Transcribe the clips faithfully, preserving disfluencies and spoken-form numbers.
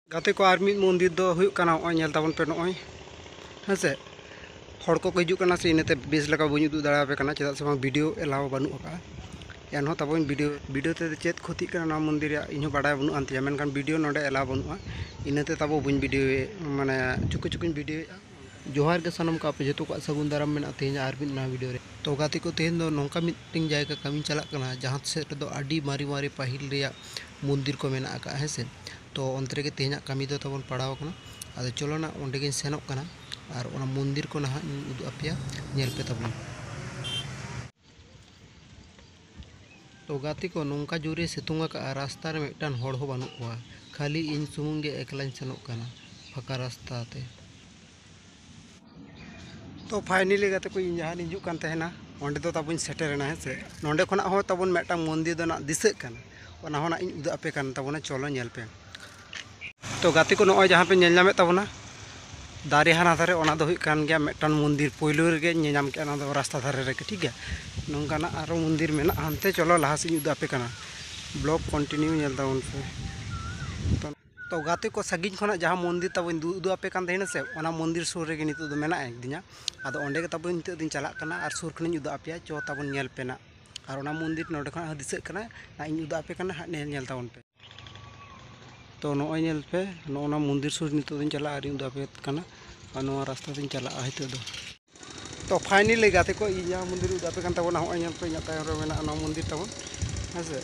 ᱜᱟᱛᱮ ᱠᱚ, ᱟᱨ ᱢᱤᱫ ᱢᱚᱱᱫᱤᱨ ᱫᱚ ᱦᱩᱭᱩᱜ ᱠᱟᱱᱟ, ᱱᱚᱜᱼᱚᱭ ᱧᱮᱞ ᱛᱟᱵᱚᱱ ᱯᱮ, ᱱᱚᱜᱼᱚᱭ, ᱦᱮᱸ ᱥᱮ, ᱦᱚᱲ ᱠᱚᱠᱚ ᱦᱤᱡᱩᱜ ᱠᱟᱱᱟ ᱥᱮ, ᱤᱱᱟᱹᱛᱮ ᱵᱮᱥ ᱞᱮᱠᱟ ᱵᱟᱹᱧ ᱩᱫᱩᱜ ᱫᱟᱲᱮᱭᱟᱯᱮ ᱠᱟᱱᱟ, ᱪᱮᱫᱟᱜ ᱥᱮ ᱵᱟᱝ ᱵᱷᱤᱰᱤᱭᱳ ᱮᱞᱟᱣ ᱵᱟᱹᱱᱩᱜ ᱟᱠᱟᱫᱼᱟ᱾ ᱮᱱᱦᱚᱸ ᱛᱟᱵᱚᱱ ᱵᱷᱤᱰᱤᱭᱳ, ᱵᱷᱤᱰᱤᱭᱳ ᱛᱮ ᱪᱮᱫ ᱠᱷᱚᱛᱤᱜ ᱠᱟᱱᱟ ᱱᱚᱣᱟ ᱢᱚᱱᱫᱤᱨ ᱨᱮᱭᱟᱜ ᱤᱧᱦᱚᱸ ᱵᱟᱰᱟᱭ ᱵᱟᱹᱱᱩᱜ ᱟᱱ ᱛᱤᱧᱟ, ᱢᱮᱱᱠᱷᱟᱱ ᱵᱷᱤᱰᱤᱭᱳ ᱱᱚᱰᱮ ᱮᱞᱟᱣ ᱵᱟᱹᱱᱩᱜᱼᱟ, ᱤᱱᱟᱹᱛᱮ ᱛᱟᱵᱚ ᱵᱟᱹᱧ ᱵᱷᱤᱰᱤᱭᱳᱭᱮᱫ, ᱢᱟᱱᱮ ᱪᱩᱠᱩ ᱪᱩᱠᱩᱧ ᱵᱷᱤᱰᱤᱭᱳᱭᱮᱫᱼᱟ᱾ ᱡᱚᱦᱟᱨ ᱜᱮ ᱥᱟᱱᱟᱢ ᱠᱚ, ᱟᱯᱮ ᱡᱚᱛᱚ ᱠᱚᱣᱟᱜ ᱥᱟᱹᱜᱩᱱ ᱫᱟᱨᱟᱢ ᱢᱮᱱᱟᱜᱼᱟ ᱛᱮᱦᱮᱧ ᱟᱨ ᱢᱤᱫ ᱱᱟᱣᱟ ᱵᱷᱤᱰᱤᱭᱳ ᱨᱮ᱾ ᱛᱚ ᱜᱟᱛᱮ ᱠᱚ, ᱛᱮᱦᱮᱧ ᱫᱚ ᱱᱚᱝᱠᱟ ᱢᱤᱫᱴᱮᱱ ᱡᱟᱭᱜᱟ ᱠᱟᱹᱢᱤᱧ ᱪᱟᱞᱟᱜ ᱠᱟᱱᱟ, ᱡᱟᱦᱟᱸ ᱥᱮᱫ ᱨᱮᱫᱚ ᱟᱹᱰᱤ ᱢᱟᱨᱮ ᱢᱟᱨᱮ ᱯᱟᱹᱦᱤᱞ ᱨᱮᱭᱟᱜ ᱢᱚᱱᱫᱤᱨ ᱠᱚ ᱢᱮᱱᱟᱜ ᱟᱠᱟᱫᱼᱟ, ᱦᱮᱸ ᱥᱮ᱾ ᱛᱚ ᱚᱱᱛᱮ ᱨᱮᱜᱮ ᱛᱮᱦᱮᱧᱟᱜ ᱠᱟᱹᱢᱤ ᱫᱚ ᱛᱟᱵᱚᱱ ᱯᱟᱲᱟᱣ ᱟᱠᱟᱱᱟ᱾ ᱟᱫᱚ ᱪᱚᱞᱚ ᱱᱟ, ᱚᱸᱰᱮ ᱜᱤᱧ ᱥᱮᱱᱚᱜ ᱠᱟᱱᱟ ᱟᱨ ᱚᱱᱟ ᱢᱚᱱᱫᱤᱨ ᱠᱚ ᱱᱟᱦᱟᱜ ᱤᱧ ᱩᱫᱩᱜ ᱟᱯᱮᱭᱟ, ᱧᱮᱞ ᱯᱮ ᱛᱟᱵᱚᱱ᱾ ᱛᱚ ᱜᱟᱛᱮ ᱠᱚ, ᱱᱚᱝᱠᱟ ᱡᱳᱨᱮ ᱥᱤᱛᱩᱝ ᱟᱠᱟᱫᱼᱟ, ᱨᱟᱥᱛᱟ ᱨᱮ ᱢᱤᱫᱴᱟᱝ ᱦᱚᱲ ᱦᱚᱸ ᱵᱟᱹᱱᱩᱜ ᱠᱚᱣᱟ, ᱠᱷᱟᱹᱞᱤ ᱤᱧ ᱥᱩᱢᱩᱝ ᱜᱮ ᱮᱠᱞᱟᱧ ᱥᱮᱱᱚᱜ ᱠᱟᱱᱟ ᱯᱷᱟᱸᱠᱟ ᱨᱟᱥᱛᱟ ᱛᱮ᱾ ᱛᱚ ᱯᱷᱟᱭᱱᱮᱞᱤ ᱜᱟᱛᱮ ᱠᱚ, ᱤᱧ ᱡᱟᱦᱟᱸ ᱨᱤᱧ ᱦᱤᱡᱩᱜ ᱠᱟᱱ ᱛᱟᱦᱮᱱᱟ, ᱚᱸᱰᱮ ᱫᱚ ᱛᱟᱵᱚᱧ ᱥᱮᱴᱮᱨᱮᱱᱟ, ᱦᱮᱸ ᱥᱮ᱾ ᱱᱚᱸᱰᱮ ᱠᱷᱚᱱᱟᱜ ᱦᱚᱸ ᱛᱟᱵᱚᱱ ᱢᱤᱫᱴᱟᱝ ᱢᱚᱱᱫᱤᱨ ᱫᱚ ᱱᱟᱜ ᱫᱤᱥᱟᱹᱜ ᱠᱟᱱᱟ, ᱚᱱᱟ ᱦᱚᱸ ᱱᱟᱜ ᱤᱧ ᱩᱫᱩᱜ ᱟᱯᱮ ᱠᱟᱱ ᱛᱟᱵᱚᱱᱟ, ᱪᱚᱞᱚ ᱧᱮᱞ ᱯᱮ᱾ ᱛᱚ ᱜᱟᱛᱮ ᱠᱚ, ᱱᱚᱜᱼᱚᱭ ᱡᱟᱦᱟᱸ ᱯᱮ ᱧᱮᱞ ᱧᱟᱢᱮᱫ ᱛᱟᱵᱚᱱᱟ ᱫᱟᱨᱮ ᱦᱟᱱᱟ ᱫᱷᱟᱨᱮ, ᱚᱱᱟ ᱫᱚ ᱦᱩᱭᱩᱜ ᱠᱟᱱ ᱜᱮᱭᱟ ᱢᱤᱫᱴᱟᱝ ᱢᱚᱱᱫᱤᱨ, ᱯᱳᱭᱞᱳ ᱨᱮᱜᱮ ᱧᱮᱞ ᱧᱟᱢ ᱠᱮᱜᱼᱟ, ᱚᱱᱟ ᱫᱚ ᱨᱟᱥᱛᱟ ᱫᱷᱟᱨᱮ ᱨᱮᱜᱮ, ᱴᱷᱤᱠ ᱜᱮᱭᱟ᱾ ᱱᱚᱝᱠᱟᱱᱟᱜ ᱟᱨᱚ ᱢᱚᱱᱫᱤᱨ ᱢᱮᱱᱟᱜᱼᱟ, ᱦᱟᱱᱛᱮ ᱪᱚᱞᱚ ᱞᱟᱦᱟ ᱥᱮᱫ ᱤᱧ ᱩᱫᱩᱜ ᱟᱯᱮ ᱠᱟᱱᱟ, ᱵᱞᱚᱜᱽ ᱠᱚᱱᱴᱤᱱᱤᱭᱩ ᱧᱮᱞ ᱛᱟᱵᱚᱱ ᱯᱮ᱾ ᱛᱚ, ᱛᱚ ᱜᱟᱛᱮ ᱠᱚ, ᱥᱟᱺᱜᱤᱧ ᱠᱷᱚᱱᱟᱜ ᱡᱟᱦᱟᱸ ᱢᱚᱱᱫᱤᱨ ᱛᱟᱵᱚᱧ ᱩᱫᱩᱜ ᱟᱯᱮ ᱠᱟᱱ ᱛᱟᱦᱮᱱᱟ ᱥᱮ, ᱚᱱᱟ ᱢᱚᱱᱫᱤᱨ ᱥᱩᱨ ᱨᱮᱜᱮ ᱱᱤᱛᱚᱜ ᱫᱚ ᱢᱮᱱᱟᱜ ᱫᱤᱧᱟ᱾ ᱟᱫᱚ ᱚᱸᱰᱮ ᱜᱮ ᱛᱟᱵᱚᱱ ᱱᱤᱛᱚᱜ ᱫᱚᱧ ᱪᱟᱞᱟᱜ ᱠᱟᱱᱟ ᱟᱨ ᱥᱩᱨ ᱠᱷᱚᱱᱤᱧ ᱩᱫᱩᱜ ᱟᱯᱮᱭᱟ, ᱪᱚ ᱛᱟᱵᱚᱱ ᱧᱮᱞ ᱯᱮ ᱱᱟᱜ᱾ ᱟᱨ ᱚᱱᱟ ᱢᱚᱱᱫᱤᱨ ᱱᱚᱰᱮ ᱠᱷᱚᱱᱟᱜ ᱦᱚᱸ ᱫᱤᱥᱟᱹᱜ ᱠᱟᱱᱟ, ᱱᱟᱜ ᱤᱧ ᱩᱫᱩᱜ ᱟᱯᱮ ᱠᱟᱱᱟ, ᱦᱟᱸᱜ ᱧᱮᱞ, ᱧᱮᱞ ᱛᱟᱵᱚᱱ ᱯᱮ᱾ ᱛᱚ ᱱᱚᱜᱼᱚᱭ ᱧᱮᱞ ᱯᱮ, ᱱᱚᱜᱼᱚ ᱱᱚᱣᱟ ᱢᱚᱱᱫᱤᱨ ᱥᱩᱨ ᱱᱤᱛᱚᱜ ᱫᱚᱧ ᱪᱟᱞᱟᱜᱼᱟ ᱟᱨᱤᱧ ᱩᱫᱩᱜ ᱟᱯᱮ ᱠᱟᱱᱟ᱾ ᱟᱨ ᱱᱚᱣᱟ ᱨᱟᱥᱛᱟ ᱛᱮᱧ ᱪᱟᱞᱟᱜᱼᱟ ᱱᱤᱛᱚᱜ ᱫᱚ᱾ ᱛᱚ ᱯᱷᱟᱭᱱᱮᱞᱤ ᱜᱟᱛᱮ ᱠᱚ, ᱤᱧ ᱡᱟᱦᱟᱸ ᱢᱚᱱᱫᱤᱨ ᱩᱫᱩᱜ ᱟᱯᱮ ᱠᱟᱱ ᱛᱟᱵᱚᱱᱟ, ᱦᱚᱸᱜᱼᱚᱭ ᱧᱮᱞ ᱯᱮ, ᱤᱧᱟᱹᱜ ᱛᱟᱭᱚᱢ ᱨᱮ ᱢᱮᱱᱟᱜᱼᱟ ᱱᱚᱣᱟ ᱢᱚᱱᱫᱤᱨ ᱛᱟᱵᱚᱱ, ᱦᱮᱸ ᱥᱮ᱾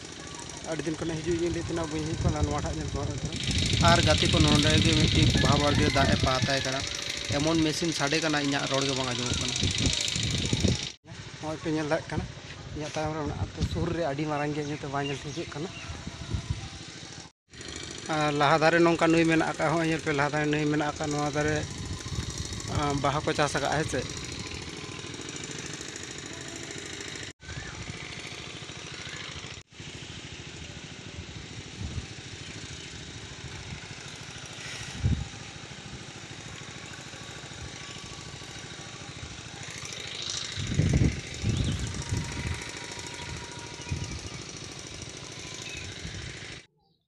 ᱟᱹᱰᱤ ᱫᱤᱱ ᱠᱷᱚᱱᱟᱜ ᱦᱤᱡᱩᱜ ᱤᱧ ᱞᱟᱹᱭᱮᱫ ᱛᱟᱦᱮᱱᱟ, ᱵᱟᱹᱧ ᱦᱮᱡ ᱠᱟᱱᱟ, ᱱᱚᱣᱟ ᱴᱷᱟᱜ ᱧᱮᱞ ᱯᱮ ᱦᱚᱸᱜᱼᱚᱭ ᱛᱚᱨᱟ᱾ ᱟᱨ ᱜᱟᱛᱮ ᱠᱚ, ᱱᱚᱸᱰᱮ ᱜᱮ ᱢᱤᱫᱴᱤᱡ ᱵᱟᱦᱟ ᱵᱟᱲᱜᱮ ᱨᱮ ᱫᱟᱜ ᱮ ᱯᱟᱛᱟᱭ ᱠᱟᱱᱟ, ᱮᱢᱚᱱ ᱢᱮᱥᱤᱱ ᱥᱟᱰᱮ ᱠᱟᱱᱟ, ᱤᱧᱟᱹᱜ ᱨᱚᱲ ᱜᱮ ᱵᱟᱝ ᱟᱸᱡᱚᱢᱚᱜ ᱠᱟᱱᱟ᱾ ᱱᱚᱜᱼᱚᱭ ᱯᱮ ᱧᱮᱞ ᱫᱟᱲᱮᱭᱟᱜ ᱠᱟᱱᱟ, ᱤᱧᱟᱹᱜ ᱛᱟᱭᱚᱢ ᱨᱮ ᱢᱮᱱᱟᱜᱼᱟ, ᱛᱚ ᱥᱩᱨ ᱨᱮ ᱟᱹᱰᱤ ᱢᱟᱨᱟᱝ ᱜᱮᱭᱟ, ᱤᱧᱟᱹᱜ ᱛᱮ ᱵᱟᱝ ᱧᱮᱞ ᱴᱷᱤᱠᱟᱹᱜ ᱠᱟᱱᱟ᱾ ᱟᱨ ᱞᱟᱦᱟ ᱫᱷᱟᱨᱮ ᱱᱚᱝᱠᱟ ᱱᱟᱹᱭ ᱢᱮᱱᱟᱜ ᱟᱠᱟᱫ, ᱦᱚᱸᱜᱼᱚᱭ ᱧᱮᱞ ᱯᱮ, ᱞᱟᱦᱟ ᱫᱷᱟᱨᱮ ᱱᱟᱹᱭ ᱢᱮᱱᱟᱜ ᱟᱠᱟᱫ, ᱱᱚᱣᱟ ᱫᱷᱟᱨᱮ, ᱟᱸ, ᱵᱟᱦᱟ ᱠᱚ ᱪᱟᱥ ᱟᱠᱟᱫᱼᱟ, ᱦᱮᱸ ᱥᱮ᱾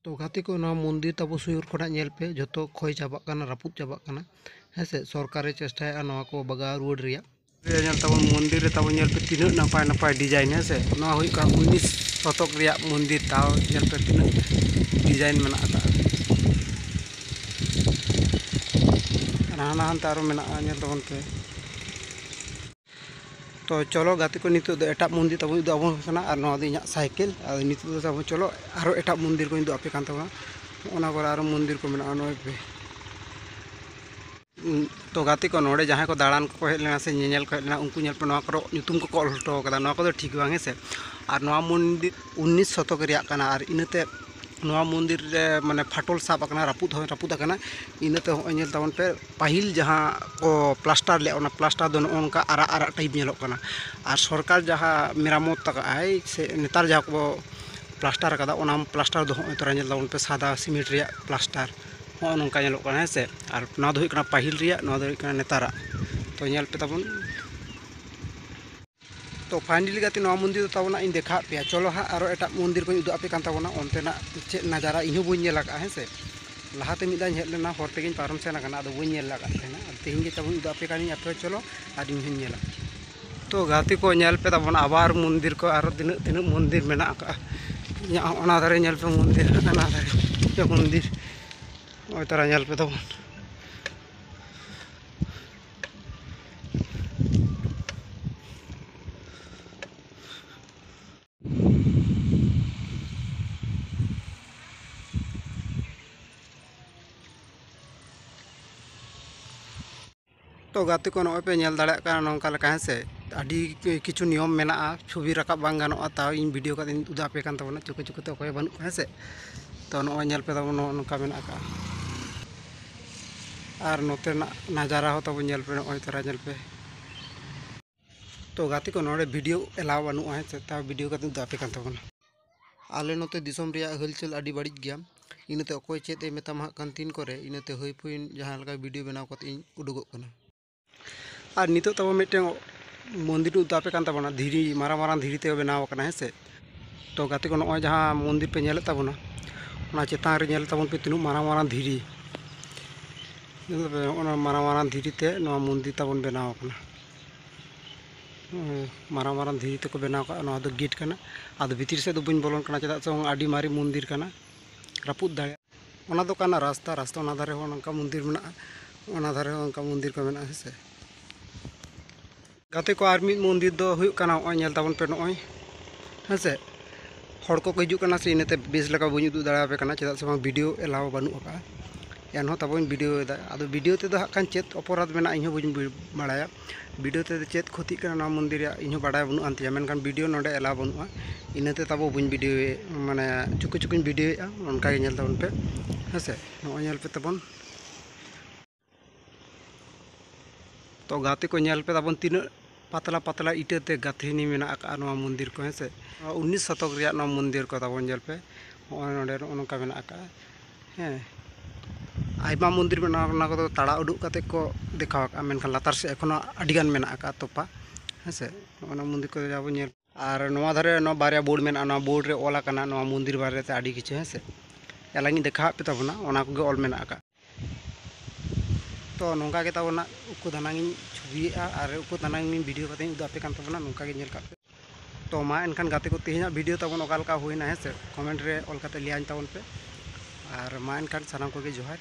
ᱛᱚ ᱜᱟᱛᱮ ᱠᱚ, ᱱᱚᱣᱟ ᱢᱚᱱᱫᱤᱨ ᱛᱟᱵᱚ ᱥᱩᱨ ᱠᱷᱚᱱᱟᱜ ᱧᱮᱞ ᱯᱮ, ᱡᱷᱚᱛᱚ ᱠᱷᱚᱭ ᱪᱟᱵᱟᱜ ᱠᱟᱱᱟ, ᱨᱟᱹᱯᱩᱫ ᱪᱟᱵᱟᱜ ᱠᱟᱱᱟ᱾ ᱦᱮᱸ ᱥᱮ, ᱥᱚᱨᱠᱟᱨᱮ ᱪᱮᱥᱴᱟᱭᱮᱫᱼᱟ ᱱᱚᱣᱟ ᱠᱚ ᱵᱟᱜᱟᱣ ᱨᱩᱣᱟᱹᱲ ᱨᱮᱭᱟᱜ᱾ ᱧᱮᱞ ᱛᱟᱵᱚᱱ, ᱢᱚᱱᱫᱤᱨ ᱨᱮ ᱛᱟᱵᱚᱱ ᱧᱮᱞ ᱯᱮ, ᱛᱤᱱᱟᱹᱜ ᱱᱟᱯᱟᱭ ᱱᱟᱯᱟᱭ design, ᱦᱮᱸ ᱥᱮ᱾ ᱱᱚᱣᱟ ᱦᱩᱭᱩᱜ ᱠᱟᱱᱟ ᱩᱱᱤᱥ ᱥᱚᱛᱚᱠ ᱨᱮᱭᱟᱜ ᱢᱚᱱᱫᱤᱨ, ᱛᱟᱣ ᱧᱮᱞ ᱯᱮ ᱛᱤᱱᱟᱹᱜ design ᱢᱮᱱᱟᱜ ᱟᱠᱟᱫᱼᱟ᱾ ᱟᱨ ᱦᱟᱱᱟ ᱦᱟᱱᱛᱮ ᱟᱨᱚ ᱢᱮᱱᱟᱜᱼᱟ, ᱧᱮᱞ ᱛᱟᱵᱚᱱ ᱯᱮ᱾ ᱛᱚ ᱪᱚᱞᱚ ᱜᱟᱛᱮ ᱠᱚ, ᱱᱤᱛᱚᱜ ᱫᱚ ᱮᱴᱟᱜ ᱢᱚᱱᱫᱤᱨ ᱛᱟᱵᱚᱱ ᱩᱫᱩᱜ ᱟᱵᱚᱱ ᱠᱟᱱᱟ, ᱟᱨ ᱱᱚᱣᱟ ᱫᱚ ᱤᱧᱟᱹᱜ ᱥᱟᱭᱠᱮᱞ᱾ ᱟᱨ ᱱᱤᱛᱚᱜ ᱫᱚ ᱛᱟᱵᱚᱱ ᱪᱚᱞᱚ ᱟᱨᱚ ᱮᱴᱟᱜ ᱢᱚᱱᱫᱤᱨ ᱠᱚᱧ ᱩᱫᱩᱜ ᱟᱯᱮ ᱠᱟᱱ ᱛᱟᱵᱚᱱᱟ᱾ ᱚᱱᱟ ᱠᱚᱨᱮ ᱟᱨᱚ ᱢᱚᱱᱫᱤᱨ ᱠᱚ ᱢᱮᱱᱟᱜᱼᱟ, ᱱᱚᱜᱼᱚᱭ ᱯᱮ᱾ ᱩᱸ, ᱛᱚ ᱜᱟᱛᱮ ᱠᱚ, ᱱᱚᱰᱮ ᱡᱟᱦᱟᱸᱭ ᱠᱚ ᱫᱟᱬᱟᱱ ᱠᱚᱠᱚ ᱦᱮᱡ ᱞᱮᱱᱟ ᱥᱮ ᱧᱮᱧᱮᱞ ᱠᱚ ᱦᱮᱡ ᱞᱮᱱᱟ, ᱩᱱᱠᱩ ᱧᱮᱞ ᱯᱮ, ᱱᱚᱣᱟ ᱠᱚᱨᱮ ᱧᱩᱛᱩᱢ ᱠᱚᱠᱚ ᱚᱞ ᱦᱚᱴᱚ ᱠᱟᱫᱟ᱾ ᱱᱚᱣᱟ ᱠᱚᱫᱚ ᱴᱷᱤᱠ ᱵᱟᱝ, ᱦᱮᱸ ᱥᱮ᱾ ᱟᱨ ᱱᱚᱣᱟ ᱢᱚᱱᱫᱤᱨ ᱩᱱᱤᱥ ᱥᱚᱛᱚᱠ ᱨᱮᱭᱟᱜ ᱠᱟᱱᱟ, ᱟᱨ ᱤᱱᱟᱹᱛᱮ ᱱᱚᱣᱟ ᱢᱚᱱᱫᱤᱨ ᱨᱮ ᱢᱟᱱᱮ ᱯᱷᱟᱴᱚᱞ ᱥᱟᱵ ᱟᱠᱟᱱᱟ, ᱨᱟᱹᱯᱩᱫ ᱦᱚᱸ ᱨᱟᱹᱯᱩᱫ ᱟᱠᱟᱱᱟ᱾ ᱤᱱᱟᱹᱛᱮ ᱦᱚᱸᱜᱼᱚᱭ ᱧᱮᱞ ᱛᱟᱵᱚᱱ ᱯᱮ, ᱯᱟᱹᱦᱤᱞ ᱡᱟᱦᱟᱸ ᱠᱚ ᱯᱞᱟᱥᱴᱟᱨ ᱞᱮᱫ, ᱚᱱᱟ ᱯᱞᱟᱥᱴᱟᱨ ᱫᱚ ᱱᱚᱜᱼᱚ ᱱᱚᱝᱠᱟ ᱟᱨᱟᱜ ᱟᱨᱟᱜ type ᱧᱮᱞᱚᱜ ᱠᱟᱱᱟ᱾ ᱟᱨ ᱥᱚᱨᱠᱟᱨ ᱡᱟᱦᱟᱸ ᱢᱮᱨᱟᱢᱚᱛ ᱟᱠᱟᱫ ᱟᱭ ᱥᱮ ᱱᱮᱛᱟᱨ ᱡᱟᱦᱟᱸ ᱠᱚ ᱯᱞᱟᱥᱴᱟᱨ ᱟᱠᱟᱫᱟ, ᱚᱱᱟ ᱯᱞᱟᱥᱴᱟᱨ ᱫᱚ ᱦᱚᱸᱜᱼᱚᱭ ᱛᱚᱨᱟ ᱧᱮᱞ ᱛᱟᱵᱚᱱ ᱯᱮ, ᱥᱟᱫᱟ ᱥᱤᱢᱮᱱᱴ ᱨᱮᱭᱟᱜ ᱯᱞᱟᱥᱴᱟᱨ ᱱᱚᱜᱼᱚ ᱱᱚᱝᱠᱟ ᱧᱮᱞᱚᱜ ᱠᱟᱱᱟ, ᱦᱮᱸ ᱥᱮ᱾ ᱟᱨ ᱱᱚᱣᱟ ᱫᱚ ᱦᱩᱭᱩᱜ ᱠᱟᱱᱟ ᱯᱟᱹᱦᱤᱞ ᱨᱮᱭᱟᱜ, ᱱᱚᱣᱟ ᱫᱚ ᱦᱩᱭᱩᱜ ᱠᱟᱱᱟ ᱱᱮᱛᱟᱨᱟᱜ᱾ ᱛᱚ ᱧᱮᱞ ᱯᱮ ᱛᱟᱵᱚᱱ᱾ ᱛᱚ finally ᱜᱟᱛᱮ, ᱱᱚᱣᱟ ᱢᱚᱱᱫᱤᱨ ᱫᱚ ᱛᱟᱵᱚᱱ ᱤᱧ ᱫᱮᱠᱷᱟᱣᱟᱫ ᱯᱮᱭᱟ᱾ ᱪᱚᱞᱚ ᱦᱟᱸᱜ ᱟᱨᱚ ᱮᱴᱟᱜ ᱢᱚᱱᱫᱤᱨ ᱠᱚᱧ ᱩᱫᱩᱜ ᱟᱯᱮ ᱠᱟᱱ ᱛᱟᱵᱚᱱᱟ, ᱚᱱᱛᱮᱱᱟᱜ ᱪᱮᱫ ᱱᱟᱡᱟᱨᱟ ᱤᱧ ᱦᱚᱸ ᱵᱟᱹᱧ ᱧᱮᱞ ᱟᱠᱟᱫᱼᱟ, ᱦᱮᱸ ᱥᱮ᱾ ᱞᱟᱦᱟᱛᱮ ᱢᱤᱫ ᱫᱷᱟᱣ ᱤᱧ ᱦᱮᱡ ᱞᱮᱱᱟ, ᱦᱚᱨ ᱛᱮᱜᱮᱧ ᱯᱟᱨᱚᱢ ᱥᱮᱱ ᱟᱠᱟᱱᱟ, ᱟᱫᱚ ᱵᱟᱹᱧ ᱧᱮᱞ ᱟᱠᱟᱫ ᱛᱟᱦᱮᱱᱟ᱾ ᱟᱨ ᱛᱮᱦᱮᱧ ᱜᱮ ᱛᱟᱵᱚᱱ ᱩᱫᱩᱜ ᱟᱯᱮ ᱠᱟᱹᱱᱟᱹᱧ, ᱟᱯᱮ ᱦᱚᱸ ᱪᱚᱞᱚ ᱟᱨ ᱤᱧ ᱦᱚᱸᱧ ᱧᱮᱞᱟ᱾ ᱛᱚ ᱜᱟᱛᱮ ᱠᱚ, ᱧᱮᱞ ᱯᱮ ᱛᱟᱵᱚᱱ ᱟᱵᱟᱨ ᱢᱚᱱᱫᱤᱨ ᱠᱚ, ᱟᱨᱚ ᱛᱤᱱᱟᱹᱜ ᱛᱤᱱᱟᱹᱜ ᱢᱚᱱᱫᱤᱨ ᱢᱮᱱᱟᱜ ᱟᱠᱟᱫᱼᱟ᱾ ᱤᱧᱟᱹᱜ ᱚᱱᱟ ᱫᱷᱟᱨᱮ ᱧᱮᱞ ᱯᱮ ᱢᱚᱱᱫᱤᱨ, ᱦᱟᱱᱟ ᱫᱷᱟᱨᱮ ᱢᱚᱱᱫᱤᱨ, ᱱᱚᱜᱼᱚᱭ ᱛᱟᱨᱟ ᱧᱮᱞ ᱯᱮ ᱛᱟᱵᱚᱱ᱾ ᱛᱚ ᱜᱟᱛᱮ ᱠᱚ, ᱱᱚᱜᱼᱚᱭ ᱯᱮ ᱧᱮᱞ ᱫᱟᱲᱮᱭᱟᱜ ᱠᱟᱱᱟ ᱱᱚᱝᱠᱟ ᱞᱮᱠᱟ, ᱦᱮᱸ ᱥᱮ᱾ ᱟᱹᱰᱤ ᱠᱤᱪᱷᱩ ᱱᱤᱭᱚᱢ ᱢᱮᱱᱟᱜᱼᱟ, ᱪᱷᱚᱵᱤ ᱨᱟᱠᱟᱵ ᱵᱟᱝ ᱜᱟᱱᱚᱜᱼᱟ, ᱛᱟᱣ ᱤᱧ video ᱠᱟᱛᱮ ᱤᱧ ᱩᱫᱩᱜ ᱟᱯᱮ ᱠᱟᱱ ᱛᱟᱵᱚᱱᱟ᱾ ᱪᱩᱠᱩ ᱪᱩᱠᱩ ᱛᱮ ᱚᱠᱚᱭ ᱦᱚᱸ ᱵᱟᱹᱱᱩᱜ ᱠᱚᱣᱟ, ᱦᱮᱸ ᱥᱮ᱾ ᱛᱚ ᱱᱚᱜᱼᱚᱭ ᱧᱮᱞ ᱯᱮ ᱛᱟᱵᱚᱱ, ᱱᱚᱜᱼᱚ ᱱᱚᱝᱠᱟ ᱢᱮᱱᱟᱜ ᱟᱠᱟᱫᱼᱟ᱾ ᱟᱨ ᱱᱚᱛᱮᱱᱟᱜ ᱱᱟᱡᱟᱨᱟ ᱦᱚᱸ ᱛᱟᱵᱚᱱ ᱧᱮᱞ ᱯᱮ, ᱱᱚᱜᱼᱚᱭ ᱛᱟᱨᱟ ᱧᱮᱞ ᱯᱮ᱾ ᱛᱚ ᱜᱟᱛᱮ ᱠᱚ, ᱱᱚᱰᱮ video allow ᱵᱟᱹᱱᱩᱜᱼᱟ, ᱦᱮᱸ ᱥᱮ, ᱛᱟᱣ video ᱠᱟᱛᱮ ᱩᱫᱩᱜ ᱟᱯᱮ ᱠᱟᱱ ᱛᱟᱵᱚᱱᱟ᱾ ᱟᱞᱮ ᱱᱚᱛᱮ ᱫᱤᱥᱚᱢ ᱨᱮᱭᱟᱜ ᱦᱟᱹᱞᱪᱟᱹᱞ ᱟᱹᱰᱤ ᱵᱟᱹᱲᱤᱡ ᱜᱮᱭᱟ, ᱤᱱᱟᱹᱛᱮ ᱚᱠᱚᱭ ᱪᱮᱫ ᱮ ᱢᱮᱛᱟᱢᱟ ᱦᱟᱸᱜ ᱠᱷᱟᱱ ᱛᱤᱱ ᱠᱚᱨᱮ, ᱤᱱᱟᱹᱛᱮ ᱦᱟᱹᱭ ᱯᱷᱟᱹᱭ ᱡᱟᱦᱟᱸ ᱞᱮᱠᱟ video ᱵᱮᱱᱟᱣ ᱠᱟᱛᱮ ᱤᱧ ᱩᱰᱩᱠᱚᱜ ᱠᱟᱱᱟ᱾ ᱟᱨ ᱱᱤᱛᱚᱜ ᱛᱟᱵᱚ ᱢᱤᱫᱴᱮᱱ ᱢᱚᱱᱫᱤᱨ ᱩᱫᱩᱜ ᱟᱯᱮ ᱠᱟᱱ ᱛᱟᱵᱚᱱᱟ, ᱫᱷᱤᱨᱤ, ᱢᱟᱨᱟᱝ ᱢᱟᱨᱟᱝ ᱫᱷᱤᱨᱤ ᱛᱮ ᱵᱮᱱᱟᱣ ᱟᱠᱟᱱᱟ, ᱦᱮᱸ ᱥᱮ᱾ ᱛᱚ ᱜᱟᱛᱮ ᱠᱚ, ᱱᱚᱜᱼᱚᱭ ᱡᱟᱦᱟᱸ ᱢᱚᱱᱫᱤᱨ ᱯᱮ ᱧᱮᱞᱮᱫ ᱛᱟᱵᱚᱱᱟ, ᱚᱱᱟ ᱪᱮᱛᱟᱱ ᱨᱮ ᱧᱮᱞ ᱛᱟᱵᱚᱱ ᱯᱮ ᱛᱤᱱᱟᱹᱜ ᱢᱟᱨᱟᱝ ᱢᱟᱨᱟᱝ ᱫᱷᱤᱨᱤ᱾ ᱧᱮᱞ ᱫᱟᱯᱮ, ᱚᱱᱟ ᱢᱟᱨᱟᱝ ᱢᱟᱨᱟᱝ ᱫᱷᱤᱨᱤ ᱛᱮ ᱱᱚᱣᱟ ᱢᱚᱱᱫᱤᱨ ᱛᱟᱵᱚᱱ ᱵᱮᱱᱟᱣ ᱟᱠᱟᱱᱟ᱾ ᱦᱮᱸ, ᱢᱟᱨᱟᱝ ᱢᱟᱨᱟᱝ ᱫᱷᱤᱨᱤ ᱛᱮᱠᱚ ᱵᱮᱱᱟᱣ ᱠᱟᱜᱼᱟ᱾ ᱱᱚᱣᱟ ᱫᱚ ᱜᱮᱴ ᱠᱟᱱᱟ᱾ ᱟᱫᱚ ᱵᱷᱤᱛᱤᱨ ᱥᱮᱫ ᱫᱚ ᱵᱟᱹᱧ ᱵᱚᱞᱚᱱ ᱠᱟᱱᱟ, ᱪᱮᱫᱟᱜ ᱥᱮ ᱟᱹᱰᱤ ᱢᱟᱨᱮ ᱢᱚᱱᱫᱤᱨ ᱠᱟᱱᱟ, ᱨᱟᱹᱯᱩᱫ ᱫᱟᱲᱮᱭᱟᱜᱼᱟ᱾ ᱚᱱᱟ ᱫᱚ ᱠᱟᱱᱟ ᱨᱟᱥᱛᱟ, ᱨᱟᱥᱛᱟ ᱚᱱᱟ ᱫᱷᱟᱨᱮ ᱦᱚᱸ ᱱᱚᱝᱠᱟ ᱢᱚᱱᱫᱤᱨ ᱢᱮᱱᱟᱜᱼᱟ, ᱚᱱᱟ ᱫᱷᱟᱨᱮ ᱦᱚᱸ ᱚᱱᱠᱟ ᱢᱚᱱᱫᱤᱨ ᱠᱚ ᱢᱮᱱᱟᱜᱼᱟ, ᱦᱮᱸ ᱥᱮ᱾ ᱜᱟᱛᱮ ᱠᱚ, ᱟᱨ ᱢᱤᱫ ᱢᱚᱱᱫᱤᱨ ᱫᱚ ᱦᱩᱭᱩᱜ ᱠᱟᱱᱟ, ᱱᱚᱜᱼᱚᱭ ᱧᱮᱞ ᱛᱟᱵᱚᱱ ᱯᱮ, ᱱᱚᱜᱼᱚᱭ, ᱦᱮᱸ ᱥᱮ᱾ ᱦᱚᱲ ᱠᱚᱠᱚ ᱦᱤᱡᱩᱜ ᱠᱟᱱᱟ ᱥᱮ, ᱤᱱᱟᱹᱛᱮ ᱵᱮᱥ ᱞᱮᱠᱟ ᱵᱟᱹᱧ ᱩᱫᱩᱜ ᱫᱟᱲᱮᱭᱟᱯᱮ ᱠᱟᱱᱟ, ᱪᱮᱫᱟᱜ ᱥᱮ ᱵᱟᱝ ᱵᱷᱤᱰᱤᱭᱳ ᱮᱞᱟᱣ ᱵᱟᱹᱱᱩᱜ ᱟᱠᱟᱫᱼᱟ᱾ ᱮᱱᱦᱚᱸ ᱛᱟᱵᱚᱧ ᱵᱷᱤᱰᱤᱭᱳᱭᱮᱫᱟ᱾ ᱟᱫᱚ ᱵᱷᱤᱰᱤᱭᱳ ᱛᱮᱫᱚ ᱦᱟᱸᱜ ᱠᱷᱟᱱ ᱪᱮᱫ ᱚᱯᱚᱨᱟᱫᱷ ᱢᱮᱱᱟᱜᱼᱟ, ᱤᱧᱦᱚᱸ ᱵᱟᱹᱧ ᱵᱩ-, ᱵᱟᱲᱟᱭᱟ᱾ ᱵᱷᱤᱰᱤᱭᱳ ᱛᱮᱫᱚ ᱪᱮᱫ ᱠᱷᱚᱛᱤᱜ ᱠᱟᱱᱟ ᱱᱚᱣᱟ ᱢᱚᱱᱫᱤᱨ ᱨᱮᱭᱟᱜ, ᱤᱧᱦᱚᱸ ᱵᱟᱰᱟᱭ ᱵᱟᱹᱱᱩᱜ ᱟᱱ ᱛᱤᱧᱟ, ᱢᱮᱱᱠᱷᱟᱱ ᱵᱷᱤᱰᱤᱭᱳ ᱱᱚᱰᱮ ᱮᱞᱟᱣ ᱵᱟᱹᱱᱩᱜᱼᱟ᱾ ᱤᱱᱟᱹᱛᱮ ᱛᱟᱵᱚ ᱵᱟᱹᱧ ᱵᱷᱤᱰᱤᱭᱳᱭᱮᱫ, ᱢᱟᱱᱮ, ᱪᱩᱠᱩ ᱪᱩᱠᱩᱧ ᱵᱷᱤᱰᱤᱭᱳᱭᱮᱫᱼᱟ᱾ ᱚᱱᱠᱟ ᱜᱮ ᱧᱮᱞ ᱛᱟᱵᱚᱱ ᱯᱮ, ᱦᱮᱸ ᱥᱮ᱾ ᱱᱚᱜᱼᱚᱭ ᱧᱮᱞ ᱯᱮ ᱛᱟᱵᱚᱱ᱾ ᱛᱚ ᱜᱟᱛᱮ ᱠᱚ, ᱧᱮᱞ ᱯᱮ ᱛᱟᱵᱚᱱ, ᱛᱤᱱᱟᱹᱜ ᱯᱟᱛᱞᱟ ᱯᱟᱛᱞᱟ ᱤᱴᱟᱹ ᱛᱮ ᱜᱟᱹᱛᱷᱱᱤ ᱢᱮᱱᱟᱜ ᱟᱠᱟᱫᱼᱟ ᱱᱚᱣᱟ ᱢᱚᱱᱫᱤᱨ ᱠᱚ, ᱦᱮᱸ ᱥᱮ᱾ ᱩᱱᱤᱥ ᱥᱚᱛᱚᱠ ᱨᱮᱭᱟᱜ ᱱᱚᱣᱟ ᱢᱚᱱᱫᱤᱨ ᱠᱚ ᱛᱟᱵᱚᱱ, ᱧᱮᱞ ᱯᱮ, ᱱᱚᱜᱼᱚᱭ ᱱᱚᱰᱮ ᱱᱚᱜᱼᱚ ᱱᱚᱝᱠᱟ ᱢᱮᱱᱟᱜ ᱟᱠᱟᱫᱼᱟ, ᱦᱮᱸ᱾ ᱟᱭᱢᱟ ᱢᱚᱱᱫᱤᱨ ᱢᱮᱱᱟᱜᱼᱟ, ᱚᱱᱟ ᱠᱚᱫᱚ ᱛᱟᱲᱟ ᱩᱰᱩᱠ ᱠᱟᱛᱮ ᱠᱚ ᱫᱮᱠᱷᱟᱣ ᱟᱠᱟᱫᱼᱟ, ᱢᱮᱱᱠᱷᱟᱱ ᱞᱟᱛᱟᱨ ᱥᱮᱫ ᱮᱠᱷᱚᱱᱳ ᱟᱹᱰᱤᱜᱟᱱ ᱢᱮᱱᱟᱜ ᱟᱠᱟᱫᱼᱟ ᱛᱚᱯᱟ, ᱦᱮᱸ ᱥᱮ᱾ ᱱᱚᱜᱼᱚ ᱱᱚᱣᱟ ᱢᱚᱱᱫᱤᱨ ᱠᱚᱫᱚ ᱡᱟ ᱵᱚᱱ ᱧᱮᱞ, ᱟᱨ ᱱᱚᱣᱟ ᱫᱷᱟᱨᱮ ᱱᱚᱣᱟ ᱵᱟᱨᱭᱟ ᱵᱳᱨᱰ ᱢᱮᱱᱟᱜᱼᱟ, ᱱᱚᱣᱟ ᱵᱳᱨᱰ ᱨᱮ ᱚᱞ ᱟᱠᱟᱱᱟ ᱱᱚᱣᱟ ᱢᱚᱱᱫᱤᱨ ᱵᱟᱨᱮᱛᱮ ᱟᱹᱰᱤ ᱠᱤᱪᱷᱩ, ᱦᱮᱸ ᱥᱮ᱾ ᱮᱞᱟᱝ ᱤᱧ ᱫᱮᱠᱷᱟᱣᱟᱫ ᱯᱮ ᱛᱟᱵᱚᱱᱟ, ᱚᱱᱟ ᱠᱚᱜᱮ ᱚᱞ ᱢᱮᱱᱟᱜ ᱟᱠᱟᱫ᱾ ᱛᱚ ᱱᱚᱝᱠᱟ ᱜᱮ ᱛᱟᱵᱚᱱᱟ, ᱩᱠᱩ ᱫᱟᱱᱟᱝ ᱤᱧ ᱪᱷᱚᱵᱤᱭᱮᱫᱼᱟ ᱟᱨ ᱩᱠᱩ ᱫᱟᱱᱟᱝ ᱤᱧ ᱵᱷᱤᱰᱤᱭᱳ ᱠᱟᱛᱮ ᱤᱧ ᱩᱫᱩᱜ ᱟᱯᱮ ᱠᱟᱱ ᱛᱟᱵᱚᱱᱟ, ᱱᱚᱝᱠᱟ ᱜᱮ ᱧᱮᱞ ᱠᱟᱜ ᱯᱮ᱾ ᱛᱚ ᱢᱟ ᱮᱱᱠᱷᱟᱱ ᱜᱟᱛᱮ ᱠᱚ, ᱛᱮᱦᱮᱧᱟᱜ ᱵᱷᱤᱰᱤᱭᱳ ᱛᱟᱵᱚᱱ ᱚᱠᱟ ᱞᱮᱠᱟ ᱦᱩᱭᱱᱟ, ᱦᱮᱸ ᱥᱮ, ᱠᱚᱢᱮᱱᱴ ᱨᱮ ᱚᱞ ᱠᱟᱛᱮ ᱞᱟᱹᱭᱟᱹᱧ ᱛᱟᱵᱚᱱ ᱯᱮ᱾ ᱟᱨ ᱢᱟ ᱮᱱᱠᱷᱟᱱ ᱥᱟᱱᱟᱢ ᱠᱚᱜᱮ ᱡᱚᱦᱟᱨ᱾